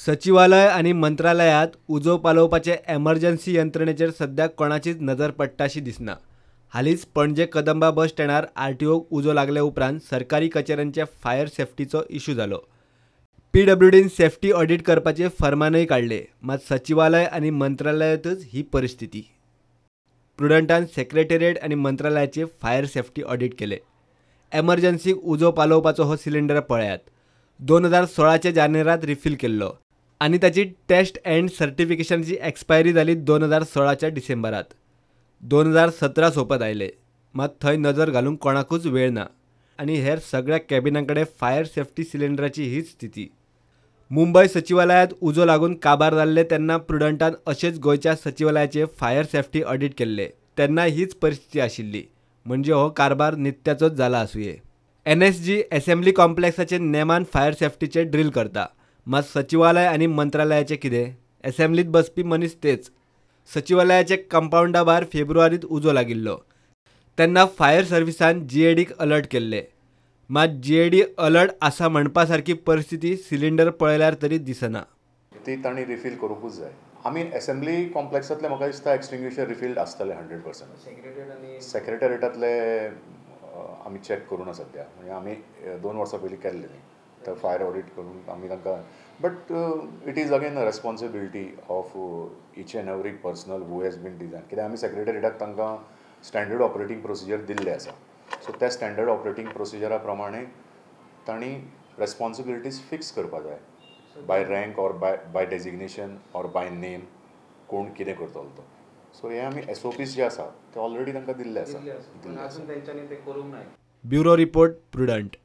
सचिवालय आनी मंत्रालयांत उजो पालोवपाचे एमर्जन्सी यंत्रणेचेर सद्या कोणाचीच नजर पडटाशी दिसना. हालींच पणजे कदंबा बस स्टँडार आरटीओक उजो लागले उपरांत सरकारी कचेऱ्यांचे फायर सेफ्टीचो इशू जालो. पीडब्ल्यूडीन सेफ्टी ऑडिट करपाचे फर्मानय काडले, मात सचिवालय आनी मंत्रालयांतच ही परिस्थिती. प्रुडंटान सेक्रेटेरिएट आनी मंत्रालयाचे फायर सेफ्टी ऑडिट केले. एमर्जन्सीक उजो पालोवपाचो हो सिलिंडर पळयात. 2016 जानेरात रिफील केल्लो आनी ताची टेस्ट अँड सर्टिफिकेशनची एक्सपायरी जाली 2016 डिसेंबरात. 2017 सोंपत आयले, मात थंय नजर घालूंक कोणाकूच वेळ ना आनी हेर सगळ्या कॅबिनां कडेन फायर सेफ्टी सिलिंडराची हीच स्थिती. मुंबय सचिवालयांत उजो लागून काबार जाल्ले तेन्ना प्रुडंटान अशेंच गोंयच्या सचिवालयाचे फायर सेफ्टी ऑडिट केल्ले, तेन्ना हीच परिस्थिती आशिल्ली. म्हणजे हो कारभार नित्याचोच जाला आसुये. एनएसजी एसेंब्ली कॉम्प्लेक्साचे नेमान फायर सेफ्टीचे ड्रील करता, मात सचिवालय आनी मंत्रालयाचें कितें? एसेंब्लीत बसपी मनीस तेच. सचिवालयाचे कंपावंडा भायर फेब्रुवारींत उजो लागिल्लो तेन्ना फायर सर्विसान जीएडीक अलर्ट केल्ले, मात जीएडी अलर्ट आसा म्हणपा सारकी परिस्थिती सिलिंडर पळयल्यार तरी दिसना. ती तांणी रिफील करूंकूच जाय. आमी एसेंब्ली कॉम्प्लेक्सांतले म्हाका दिसता एक्सटिंग्विशर रिफील्ड आसतले 100%. सेक्रेटेरिएटांतले आमी चॅक करूं ना सद्या, म्हणजे आमी 2 वर्सां पयलीं केल्ले न्ही तर फायर ऑडिट करून आमी तांकां. But it is again a responsibility of each and every personal who has been design. कित्याक आमी सेक्रेटेरिएटाक तांकां स्टँडर्ड ऑपरेटींग प्रोसिजर दिल्लें आसा, सो त्या स्टँडर्ड ऑपरेटींग प्रोसिजरा प्रमाणे तांणी रेस्पॉन्सिबिलिटीज फिक्स करपा जाय, by rank or by designation or by name कोण कितें करतलो तो. सो हे आमी एसओपीस जे आसा ते ऑलरेडी तांकां दिल्ले आसा. Bureau report, Prudent.